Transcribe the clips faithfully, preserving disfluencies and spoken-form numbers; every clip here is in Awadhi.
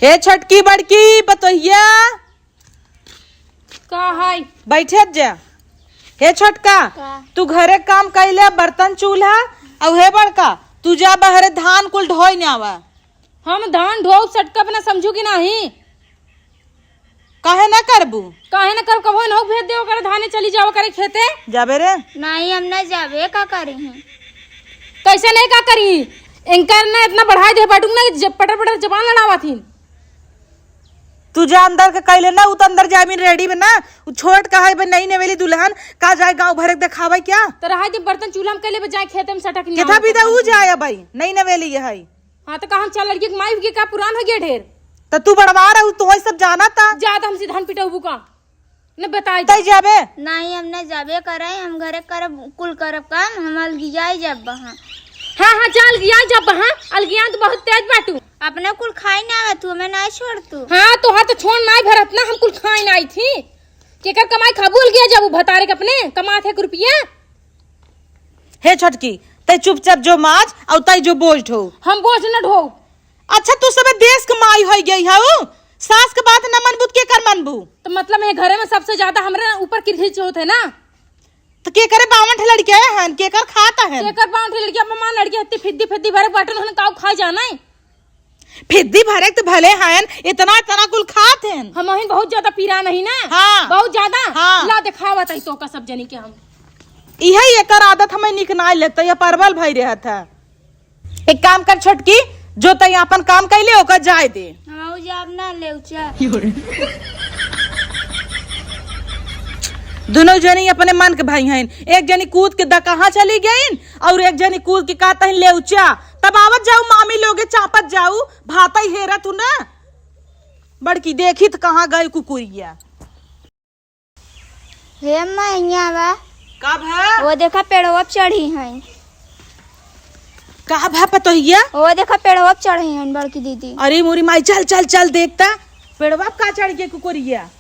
हे छोटकी बड़की पतोहिया। का है? बैठे जा। हे छोटका, का? तू घरे काम कैले, बर्तन चूल्हा, अउ हे बड़का, तू जा बहरे धान कुल ढोई ने आवा। हम धान ढोब सटकब ना, समझू कि नाही? काहे ना करबू? काहे ना करब? कबो इनहू भेज देव करे, धाने चली जाव करे खेते। जाबे रे। नाही, हम ना जाबे, का करी हैं? कैसे नहीं का करी? इनकर ना इतना बढ़ाई दे बाटू ना कि जब पटर पटर जबान लड़ावा थी। तू जा अंदर के कैले ना, उ तो अंदर जामिन रेडी में ना, उ छोट का है बे, नई नवेली दुल्हन, का जाए गाँव भरे के देखावे क्या? तो रहा दे बर्तन चूल्हा में कैले बे, जाए खेते में सटक नहीं केथा आवत बिदा है। उ जाए भाई, नई नवेली ये है। हाँ, तो का हम चार लड़की के माई के का पुरान हो गया ढेर? तो तू बड़वा रहू, तू वही सब जाना था। ज्यादा हमसे धान पिटौबू का? न बताई तै जाबे? नाही, हम न जाबे करे, हम घरे करब, कुल करब काम, हम अलगियाई जाब बहाँ। हाँ, हाँ, जा अलगियाई जाब बहाँ, अलगियाई तो बहुत तेज बाटू। अपने कुल खाई ना आवे तू, हमें नाही छोड़ तू। हाँ, तोहार तो छोड़ नाही भरत ना, हम कुल खाई नाही थी। केकर कमाई खाबू अलगिया जाबू भतारे के अपने, कमात है एक रुपया। हे छोटकी, तै चुपचाप जो माज, अउ तै जो बोझ ढो। हम बोझ न ढो। अच्छा, तू सबे देश के माई होई गई हऊ, सास के बात न मनबू त केकर मनबू? तो मतलब, ये घरे में सबसे ज्यादा हमरे ऊपर किरघिच होत है ना। तो केकरे बावन ठे लड़के हन, केकर खात हन? केकर बावन ठे लड़के, अब हमार लड़के हत्ती फिद्दी फिद्दी भरे बाटन, उन्हें काऊ खाए जाना है। फिद्दी भरे त भले हन, इतना इतना कुल खात हन। हम अहिन बहुत ज्यादा पीरा नहीं ना। हाँ। बहुत ज्यादा। हाँ। ला देखावत है तो का सब जनी के हम। इहे एकर आदत हमें निक नाई लेते, ये परवल भई रहत है। एक काम कर छोटकी, जो तई आपन काम कैले ओकर जाए दे। हम जाब ना लेउचा। दुनों जनी अपने मन के भाई हइन। एक जनी कूद के दकहा चली गइन अउर एक जनी कूद के कहत हइन लेउचा। तब आवत जाऊ मामी लोगे चापत जाऊ, भातई हेरत हूँ ना। बड़की देखी त कहाँ गई कुकुरिया। हे अम्मा, हियाँ बा। का भा? वो देखा, पेड़वा पे चढ़ी हैं। का भा पतोहिया? वो देखा, पेड़वा पे चढ़ी हैं बड़की दीदी। अरे मोरी माई, चल, चल, चल, देखता पेड़वा पे का चढ़ के कुकुरिया।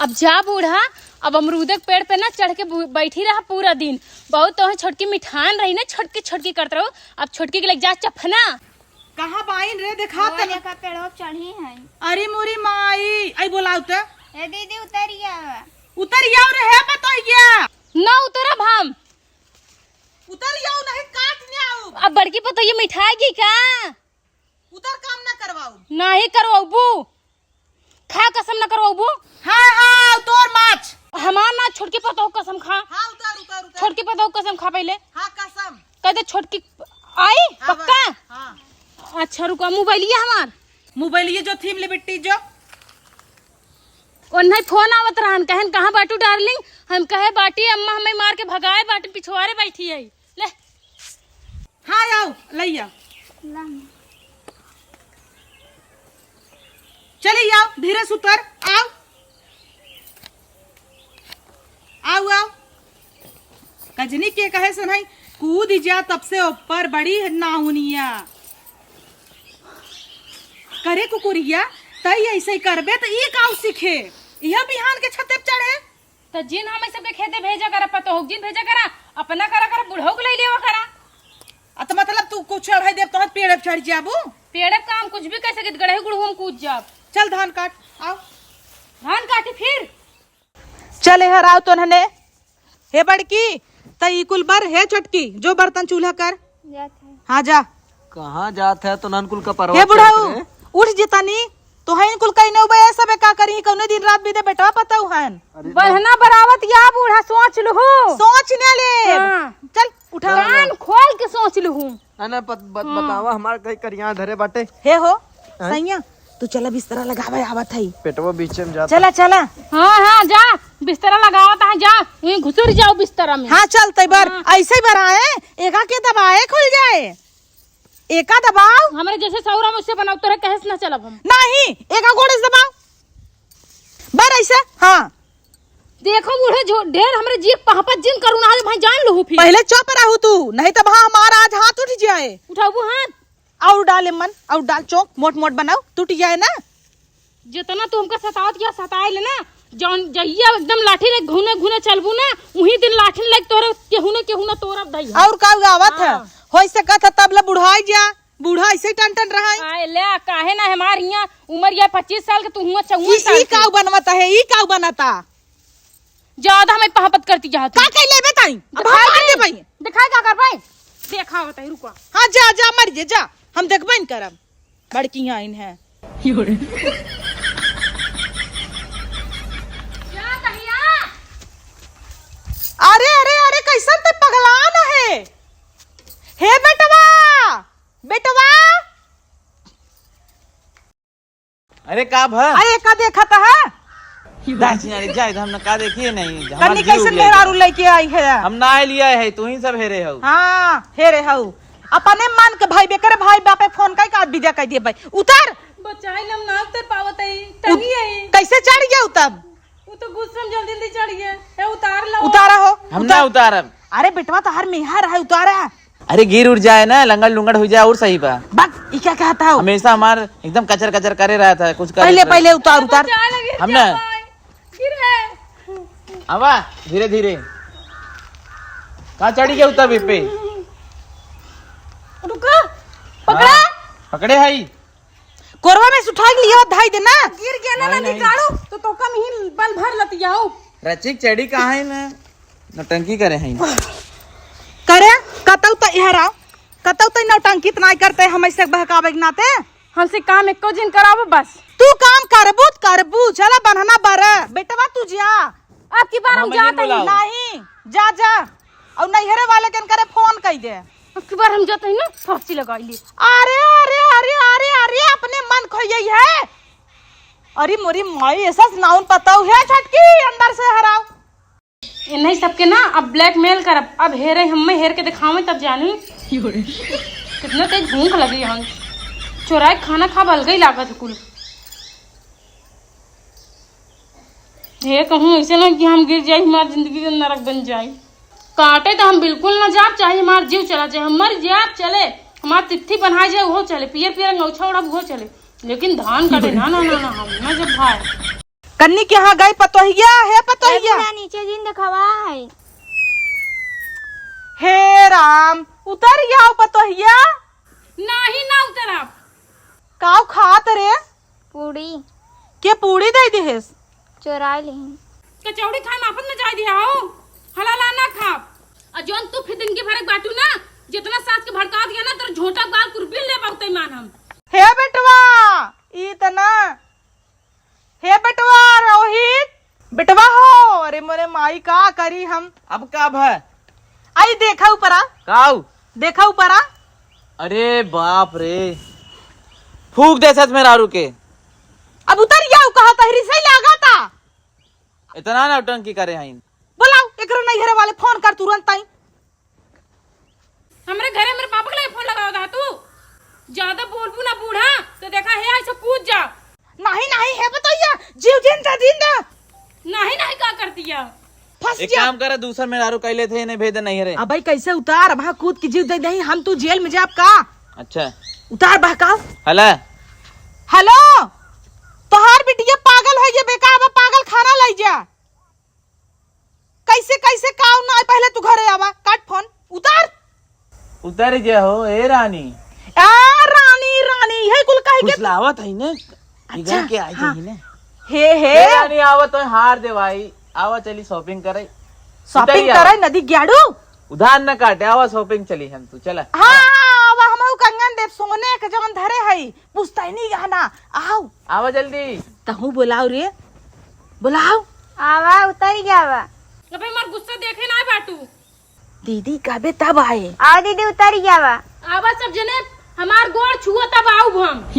अब जा बूढ़ा, अब अमरूदे के पेड़ पे ना चढ़ के बू-, बैठी रहा पूरा दिन। बहुत तोहे छोटकी मिठान रही ना, छोटकी, छोटकी करत रहो। अब छोटकी के लग जा चफना। कहाँ बाइन रे, देखात वो ना। देखा, पेड़वा पे चढ़ी हैं। अरे मोरी माई, आई बोलाऊ त। ए दीदी, उतरिया। उतरिया रे, हे पतोहिया। ना उतरब हम। उतरिया, नहीं काट ने आऊ। अब बड़की पतोहिया मिठाएगी का? उतर, काम ना करवाऊ। नहीं करवाऊ। खा कसम न करवाबू। हाँ, हाँ, तोर माछ। हमार ना, छोटकी पतोह कसम खा। हाँ, उतर, उतर, उतर। छोटकी पतोह कसम खा पहिले। हाँ, कसम। कह दे छोटकी आई, हाँ, पक्का? बस, हाँ। अच्छा, रुका, मोबाइलिया हमार। मोबाइलिया जो थीम ले बिट्टी जो। ओन्हई फोन आवत रहन, कहन, "कहाँ बाटू डार्लिंग?" हम कहे, "बाटी अम्मा, हमें मार के भगाए बाटी, पिछवारे बैठी है।" ले। हाँ, आओ, लइया। चली आओ, धीरे से उतर, आओ। आओ, आओ। कजनी के कहे से नहीं, कूद जा तब से ऊपर बड़ी नाहुनिया। करे कुकुरिया, तई ऐसे ही करबे त ई काऊ सीखे? इह बिहान के छते पे चढ़े? त जिन हमें सबके खेते भेजा करा, पतोह जिन भेजा करा, अपना करा करा, बुढ़ऊ के लई लेवा करा। अ, त मतलब तू कुछ चढ़ाई देब, तोहर पेड़ पे चढ़ जाबू? पेड़ पे काम कुछ भी कह सकित, गड़हे गुड़हू में कूद जाब। चल धान काट, आओ। धान काटी फिर? चल, एहर आओ तो नहने। हे बड़की, त ई कुल बर, हे छोटकी, जो बर्तन चूल्हा कर। जात है। हाँ, जा। कहाँ जात है? तो नन कुल का परवा हे बुढ़ऊ, चढ़त रे। उठ जे तनी, तोहइन कुल कइने उबे, ए सबे का करी, कौने दिन रात बीते बेटवा पतऊ हन। अरे बहना बरावत या बूढ़ा सोच लुहु। सोच ने ले। हाँ। चल, उठा। कान खोल के सोच लुहु। ना, ना, पत-, बत-, हाँ। बतावा, हमार कई करिया धरे बाटे। हे हो, हैं? सैया, तू चला बिस्तरा लगावे आवत हई। पेटवा बीचे में जाता। चला, चला। हाँ, हाँ, जा, बिस्तरा लगावत है, जा, यहीं घुसुर जाओ बिस्तरा में। हाँ, चल, तै बर, हाँ। ऐसे ही बर आए, एका के दबाए खुल जाए। एका दबाओ। हमरे जैसे सौरा मुझसे बनाओ, तोरे कहे से ना चलब हम। नहीं, एका गोड़े से दबाओ। बर ऐसे, हाँ। देखो बूढ़े, जो ढेर हमरे जी पहपत जिन करू ना, भाई जान लुहु फिर। पहले चुप रहू तू, नहीं तो वहाँ हमारा आज हाथ उठ जाए। उठाबू हाथ। और डाल एमन, और डाल चौक, मोट मोट बनाओ, टूट जाए ना। जितना तू हमका सतावत किया, सताए ले ना। जौन जहिया एकदम लाठी ले घूने घूने चलबू ना, उही दिन लाठी ले तोरे केहू ना केहू ना तोरब धइया। और का आवत है? हाँ। होई सकत है तब ले बुढ़ाई जा। बूढ़ा ऐसे टन टन रहा है। आए ले, काहे ना हमार हियां उमर ये पच्चीस साल के, तू हुआ चौवन ई, साल ई के। काऊ बनवत है, ई काऊ बनता? ज्यादा हमें पहापत करती चाहत का है। कह लेबे ताई? अब दिखाई हम दे। दे भाई। दिखाई का कर भाई? देखा होता है, रुको। हाँ, जा, जा, मर जे, जा। हम देखबे न करब। बड़की आइन है। अरे, अरे, अरे, कैसन ते पगलान है? हे बेटवा, बेटवा। अरे का भा? अरे का देखत है? दाची, अरे जा, इधर हम ना का देखिए नहीं, हमार कन्नी जीव कैसन उबिया मेहरारू गया। लेके आई है? हम ना आए लिया है, तू ही सब हेरे हो। हाँ, हेरे हो। अपने मन के भाई बेकर भाई बापे फोन कई का विदा कई दिए भाई। उतर। बचाई लम ना उतर पावत है, टंगी है। कैसे चढ़ गया उतर? वो तो गुस्सा में जल्दी जल्दी चढ़ गया। ए, उतार लो। उतारा हो। हम उतार। ना उतारब। अरे बेटवा, तो हर मेहर है, उतारा। अरे गिर उड़ जाए ना, लंगड़ लुंगड़ हो जाए और सही बा। बक, ई क्या कहता हो? हमेशा हमार एकदम कचर कचर करे रहता है, कुछ करे पहले, तो। पहले उतार, उतार। बचाए लगे हम क्या ना। भाई? गिर है। आवा, धीरे धीरे। कहाँ चढ़ी गया उतर पे? रुका, पकड़ा। हाँ, पकड़े है। कोरवा में से उठा के लियो, धाई देना। गिर गया ना, नहीं, ना नहीं। निकालो, तो, तो कम ही बल भर लतियाओ। रचिक चढ़ी कहाँ है ना? नौटंकी करे हैं। करे, कतौ तो इहर आओ, कतौ तो नौटंकी इतना करते, हम ऐसे बहकावे के नाते। हमसे काम एको दिन करावो बस। तू काम करबू त करबू, चला बन्हना बर। बेटवा तू जा। अब की बार हम हम जात हई। नहीं, जा, जा। और नैहरे वाले के करे फोन कई दे। अब की बार हम जात हई ना, फांसी लगाई ले। अरे, अरे, अरे, अरे, अरे, अपने मन खोई है। अरे मोरी माई, ऐसा नाउन पताऊ है छटकी, अंदर से हराओ। इन्हीं सबके ना अब blackmail करब, अब हेरे हमें हेर के दिखावे तब जानी। कितना तेज भूख लगी है, चोराए खाना खाब अलग ही लागत है कुल। हे कहूँ ऐसे ना कि हम गिर जाए, हमार जिंदगी के नरक बन जाए। काटे तो हम बिल्कुल ना जाब, चाहे हमार जीव चला जाए, हम मर जाब चले, हमार तिथि बनाए जाए वो चले, पियर पियर अंगौछा ओढ़ब वो चले, लेकिन धान काटे ना, ना, ना, ना, हम ना जब भाई। कन्नी के यहाँ गई पतोहिया, हे पतोहिया। ए बूढ़ा, नीचे जिन देखावा है। हे राम, उतर जाओ पतोहिया। नाही ना उतरब। काऊ खात रे? पूड़ी। के पूड़ी दे दिहेस? चोराई लिही। कचौड़ी खाए में आफत न जाए दिया हो, हलाला ना खाब। आ जौन तू फिर दिन के भरक बाटू ना, जितना सास के भड़का दिया ना, तेरा झोंटा गाल कुर्बिल ले बहुते मान हम। हे बेटवा, ई त ना हे बेटवा रोहित, बेटवा हो, अरे मोरे माई का करी हम। अब का भा? आई देखा ऊपरा। काऊ? देखा ऊपरा। अरे बाप रे, फूक दे सच में रारू के। अब उतर जाओ, कहा तहरी से लागा था। इतना नौटंकी करे हैं। बोलाओ, एकरो नैहरे वाले फोन कर तुरंत ताई। हमरे घरे मेरे पापा के लगे फोन लगावा था तू। ज्यादा बोलबू ना बूढ़ा, तो देखा हे ऐसे कूद जा। नहीं, नहीं, हे बतैया, जीव जिंदा, जिंदा। नहीं, नहीं, का कर दिया? फंस एक जा। काम करा, दूसर मेहरारू कइ लेत है, इन्हें भेज दे नैहरे। अबे कैसे उतार, अब हाँ कूद के जीव दे दही, हम तू जेल में जाब का? अच्छा। उतार बहकाओ। हेलो। हेलो, तोहार बिटिया पागल होइ गया बेका, अब पागल खाना लइ जा। कैसे, कैसे काऊ ना आए, पहले तू घरे आवा, काट फोन, उतार। उतर जा हो, ए रानी। आ, रानी, रानी, हे कुल कहे के फुसलावत है ने, अच्छा, बिगड़ के आई हाँ। है ने। हे, हे। ए रानी, आवा तो हार देवाई, आवा चली shopping करे। Shopping उतर करे, आवा। नदी ग्याड़ू। उधार न काटे, आवा shopping चली हम तू, चला। हाँ, आवा, हम कंगन देव सोने के जवन धरे है, पुस्तैनी गहना, आओ। आवा जल्दी। तहूँ बोलाओ रे, बोलाओ। आवा, उतर गया बा। अबे हमार गुस्सा देखे ना बाटू। दीदी कहबे तब आए। आओ दीदी, उतर गया बा। आवा सब जने, हमार गोड़ छुआ तब आऊ हम।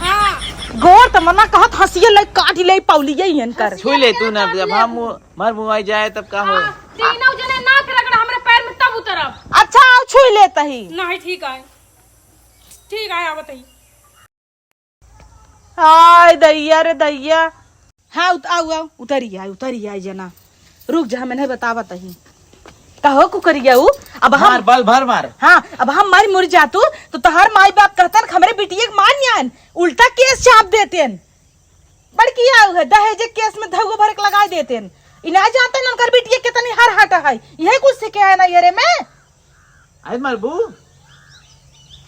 हाँ। गोड़ त मना कहत हंसिए ले काट ले पौलिए इनकर। छुई ले तू ना, जब हम मर मुआई जाए तब का हो? हाँ, तीनों जने नाक रगड़ा हमरे पैर में तब उतरब। अच्छा, आओ छुई लेत ही। नहीं, ठीक है। ठीक है, आवत ही। हाय दैया रे दैया। हाँ, उत-, आऊ, आऊ, उतरी आय, उतरी आय जना। रुक जा, हम इन्हें बतावत ही। कहो कुकरिया ऊ, अब हम मार, बल भर मार। हाँ, अब हम मर मुर जातू, तो तोहार माई बाप कहतन, "हमरे बिटिया के मार न्यान, उल्टा केस चाप देतेन।" बड़की आऊ है, दहेज केस में धउआ भर के लगा देतेन। ई ना जानतेन उनकर बिटिया कितनी हर हट है। यही कुछ सीखे है ना ये रे में। अरे मरबू,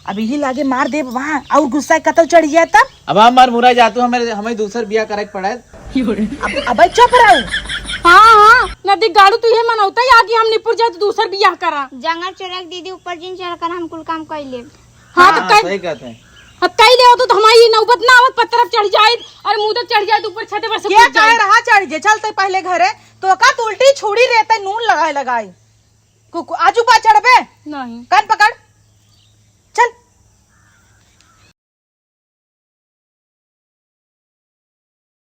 अब यही लागे मार देब वहाँ, और गुस्सा कतौ चढ़ जाए तब। अब हमार मुरा जातू, हमें, हमें दूसर बियाह करे के पड़े। अब, अबे चुप रहू। हाँ, हाँ, नदी गाड़ू, तू ये मनौता ही आगे हम निपुर जाए तो दूसर बियाह करा। जंगल चोरक दीदी ऊपर जिन चढ़ कर हम कुल काम कर लेब। हाँ, तो हाँ, कह, सही कहते हैं। हाँ, कह ले तो, तो हमारी ये नौबत ना आवत, पत्थर चढ़ जाए और मुँह तक चढ़ जाए तो ऊपर छत पर से क्या कूद जाए। कहे रहा चढ़ जे, चलते पहले घरे, तो का तू उल्टी छुड़ी रहते नून लगाए लगाए। कु-, कु-, आजू बा चढ़बे? नहीं। कान पकड़।